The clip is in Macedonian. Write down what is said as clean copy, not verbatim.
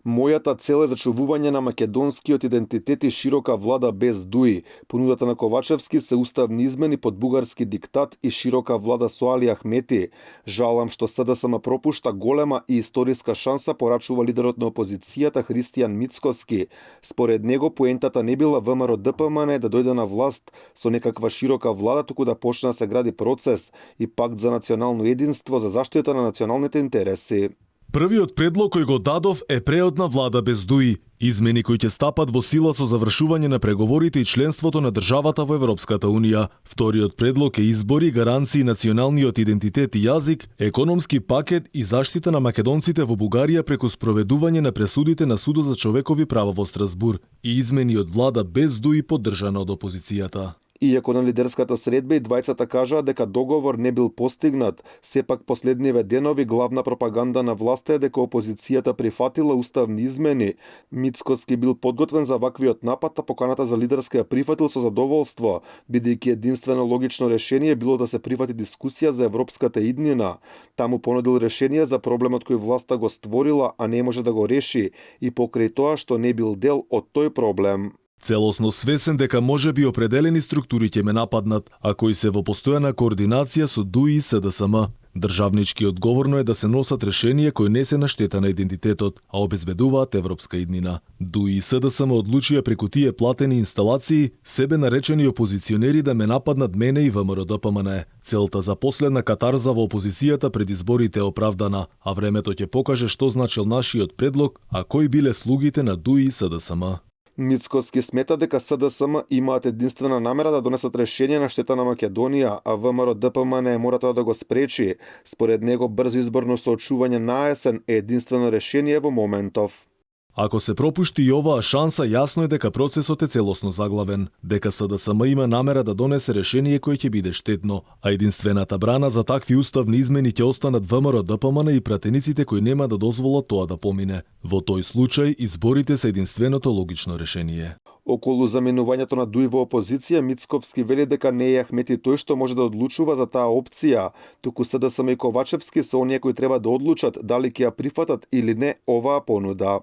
Мојата цел е зачувување на македонскиот идентитет и широка влада без дуи. Понудата на Ковачевски се уставни измени под бугарски диктат и широка влада со Али Ахмети. Жалам што СДСМ пропушта голема и историска шанса, порачува лидерот на опозицијата Христијан Мицкоски. Според него поентата не била ВМРО ДПМН да дојде на власт со некаква широка влада, туку да почне да се гради процес и пакт за национално единство за заштита на националните интереси. Првиот предлог кој го дадов е преодна влада без дуи, измени кои ќе стапат во сила со завршување на преговорите и членството на државата во Европската Унија. Вториот предлог е избори, гаранции националниот идентитет и јазик, економски пакет и заштита на македонците во Бугарија преку спроведување на пресудите на Судот за човекови права во Страсбур и измени од влада без дуи поддржана од опозицијата. Иако на лидерската средба и двајцата кажаа дека договор не бил постигнат, сепак последниве денови главна пропаганда на власта е дека опозицијата прифатила уставни измени. Мицкоски бил подготвен за ваквиот напад, а поканата за лидерска ја прифатил со задоволство, бидејќи единствено логично решение било да се прифати дискусија за европската иднина. Таму понудил решение за проблемот кој власта го створила, а не може да го реши, и покрај тоа што не бил дел од тој проблем. Целосно свесен дека може би определени структури ќе ме нападнат, а кои се во постојана координација со ДУИ и СДСМ. Државнички одговорно е да се носат решенија кои не се на штета на идентитетот, а обезбедуваат европска иднина. ДУИ и СДСМ одлучија преку тие платени инсталации себе наречени опозиционери да ме нападнат мене и ВМРО ДПМН. Целта за последна катарза во опозицијата пред изборите е оправдана, а времето ќе покаже што значил нашиот предлог, а кои биле слугите на ДУИ и СДСМ. Мицкоски смета дека СДСМ имаат единствена намера да донесат решение на штета на Македонија, а ВМРО ДПМН мора тоа да го спречи. Според него, брзо изборно соочување на есен е единствено решение во моментов. Ако се пропушти и оваа шанса, јасно е дека процесот е целосно заглавен, дека СДСМ има намера да донесе решение кое ќе биде штетно, а единствената брана за такви уставни измени ќе останат ВМРО ДПМН и пратениците кои нема да дозволат тоа да помине. Во тој случај, изборите се единственото логично решение. Околу заменувањето на ДУИ во опозиција, Мицковски вели дека не е Ахмети тој што може да одлучува за таа опција, туку СДСМ и Ковачевски се оние кои треба да одлучат дали ќе ја прифатат или не оваа понуда.